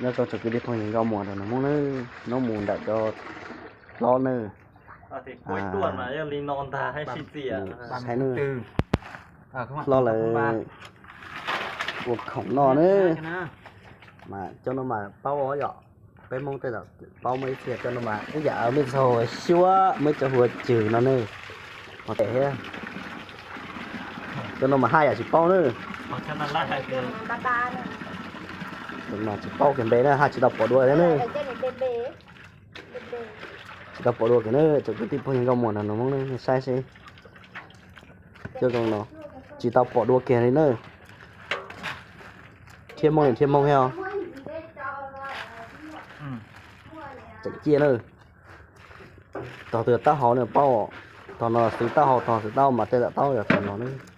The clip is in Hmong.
Nyob zoo tsoom kwv tij phooj ywg nkauj muam nraug nus Hmoob nawb, hnub mus nram cov hlob nawb. Saib nawb, hlob lawv ua khoom noj nawb. Mas cov no mas paub yom, peb Hmoob tej zaum paub muaj ib txhia cov no mas ib yam me txog xyuab muaj ib co hu ua cwg no nawb. Qhov tes thiab. Cov no mas haj yam tsis paub nawb. Cov no tsis paub kiag npe na, haj tsis tau pom dua thiab nawb. Tsis tau pom dua kiag nawb tsoom kwv tij phooj ywg nkauj muam nraug nus Hmoob nawb, nej saib seb. Cov zoo no tsis tau pom dua kiag li nawb. Thiab Hmoob li thiab Hmoob thiab os. Tseem ciaj nawb. Tog twg taub hau ne paub, tog no xwb taub hau, tog xwb taub mas tej zaum taub yog tog no nawb.